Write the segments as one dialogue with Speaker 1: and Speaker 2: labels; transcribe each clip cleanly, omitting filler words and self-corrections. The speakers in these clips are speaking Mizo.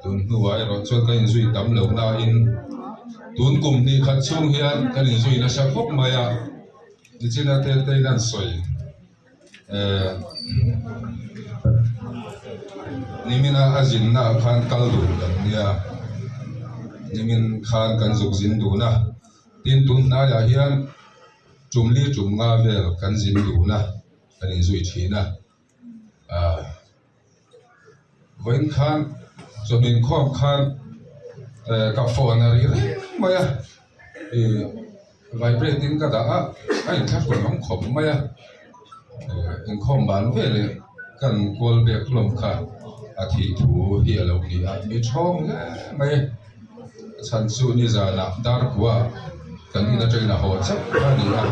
Speaker 1: Tun hnuah erawh chuan kan inzui tam lo nain tun kum hnih khat chhung hian kan inzui nasa khawp mai a, nichina te tein an sawi eh nimina a zinna ah khan kal dun kan nia, nimin khan kan zuk zin dun a, tin tun hnaiah hian tum li tum nga vel kan zin dun a, kan inzui thin a ah. Vawiin khan chawhnu inkhawm khan eh ka phone a ri reng mai a ih vibrate in ka dah a a inthlahrun awm khawp mai a eh inkhawm ban veleh kan kual bek hlawm kha a thih thu hi a lo ni a mi thawng hle mai a chhan chu nizanah dar kua kan in atangin a haw chauh a ni a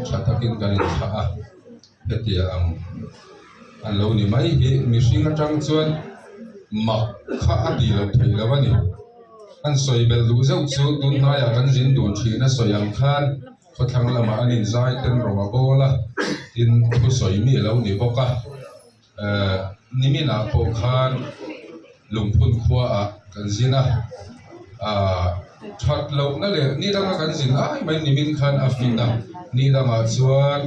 Speaker 1: tha takin kan inthlah a. Hetiang ang an lo ni mai hi mihring atang chuan mak kha a tih loh theih loh a ni. An sawi belh duh zeuh chu tun hnaiah kan zin dun thin a sawi ang khan khawthlang lamah an inzai ten rawng a bawl a, tin thusawi mi a lo ni bawk a. Ehh niminah pawh khan lungphun khuaah kan zin a, ahh that lohna leh ni danga kan zin ai mai nimin khan a fit a, ni dangah chuan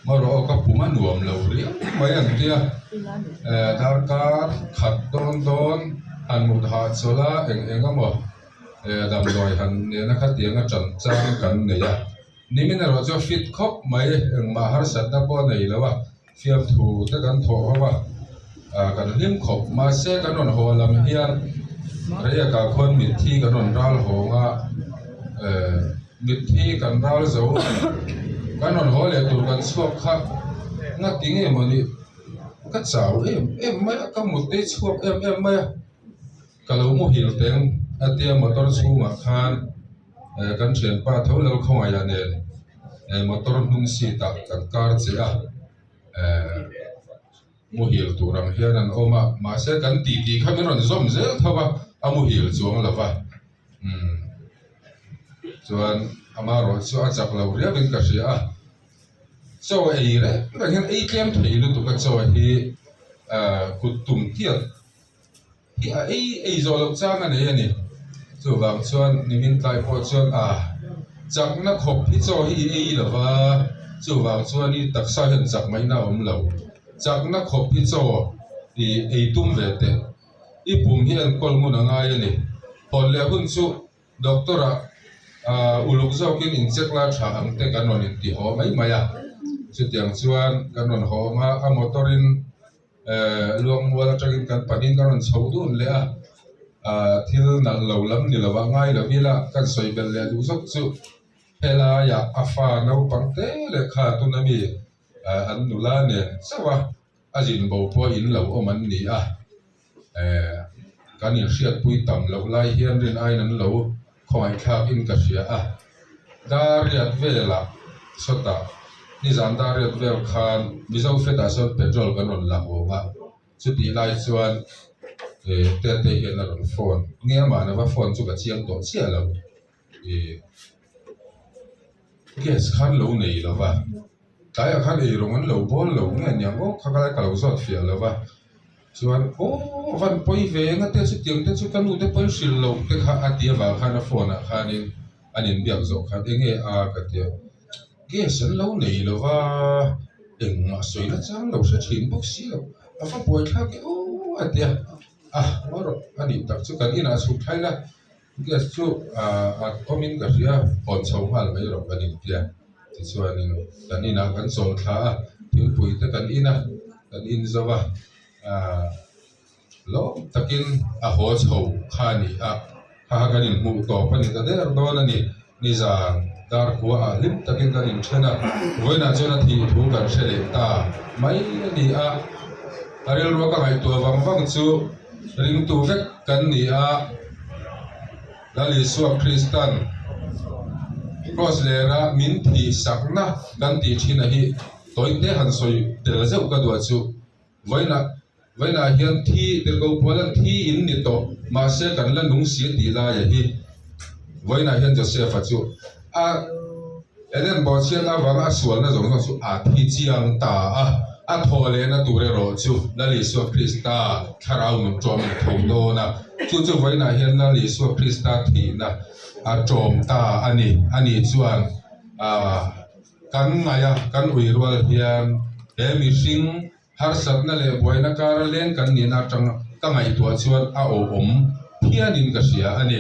Speaker 1: marawh aw ka pum a nuam lo riau mai an tia, ehh darkar khat dawn dawn han mut hahchawlh a eng eng emaw ehh damdawi han nena khatianga tan chang kan nei a, nimin erawh chu a fit khawp mai engmah harsatna pawh a nei lo a. Fiamthu te kan thawh ho a, ah kan hlim khawp. Mahse kan rawn haw lam hian Reiekah khuan mitthi kan rawn ral hawng a, eh mitthi kan ral zo kan rawn haw leh tur kan chhuak kha ngati nge mawni ka chau em em mai a, ka mut te chhuak em em mai a, ka lo muhil teng a tia motor chhungah khan eh kan thianpa tho lo khawngaih nen. eh motor hnung seat ah kan kar che a eh muhil tur ang hian an awm a mahse kan tih tih kha min rawn zawm zel tho a a muhil chuang lo va umm chuan amaherawh chu a chak lo riau in ka hria a chaw ei reng reng hian ei tlem thei lutuk a chaw hi eh kut tum tiat. Hi a ei ei zawh loh chang a nei a ni. Chuvang chuan nimin tlai pawh chuan a chakna khawp hi chaw hi i ei lo va, chuvang chuan i taksa hian chak maihna a awm lo. Chakna khawp hi chaw i ei tum ve teh. I pum hi enkawl ngun a ngai a ni. Hawn leh hun chu doctor ah uluk zawkin incheck la tha ang te kan rawn inti haw mai mai a. Chutiang chuan kan rawn haw ang a, a motor in. Eh Luangmual atangin kan panin ka rawn chho dun leh a, ah thil nalh lo lam ni lova ngai lo ila kan sawi belh leh duh zawk chu helaiah a fa naupang te leh kha tuna mi eh an nula nen chauh a, a zin bo pawh in lo awm an ni a. Eh kan inhriatpui tam loh lai hian rin aiin an lo khawngaihthlakin ka hria a, Dariat velah sawtah nizan Dariat vel khan Mizo Fed-ah sawn petrol kan rawn la awm a, chutih lai chuan eh Tete hian a rawn phone nge amah lova phone chu ka chiang tawh chiah lo ih gas khan lo nei lova tlaiah khan eirawng an lo bawl lo nge aniang aw kha ka lo zawt fiah lova. Chuan aw van pawi ve eng a te chutiang te chu ka nu te pawi hrilh loh te kha a ti avang khan a phone ah khanin an inbiak zawh khan eng nge a ka ti a, gas an lo nei lo va engmah sawi na chang lo hre thin bawk si lo a va buai thlak e aw a ti a, ah ngawi rawh a nih tak chu kan inah chhuk thlai la gas chu ah a awmin ka hria hawn chho nghal mai rawh kan intia tichuanin kan inah kan chawl thla a thingpui te kan in a kan in zo a ah lawm takin a haw chho kha a ni a kha kha kan inhmuh tawp a ni ta der dawn a ni nizan dar khua ah hlim takin kan inthen a vawiinah chuan a thih thu kan hre leh ta mai a ni a a rilrua ka ngaihtuah vang vang chu ringtu vek kan ni a Lal Isua Kristan Kraws lera min thih sakna kan tih thin a hi tawite han sawi tel zeuh ka duah chu vawiinah vawiinah hian thi tirhko pualan thi in ni tawh mahse kan la nung si tih laia hi vawiinah hian Joseph-a chu a Eden bawhchhiatna avanga a sualna zawng zawng chu a thi chiang ta a, a thawh lehna tur erawh chu Lal Isua Krista thlarau nun ṭawmin a tho dawn a. Chu chu vawiinah hian Lal Isua Krista thihna a ṭawm ta a ni. Ani chuan kan ngaih a, kan ui rual hian he mihring harsatna leh buaina kara leng kan nihna aṭang ka ngaihtuah chuan a awhawm phianin ka hria a ni.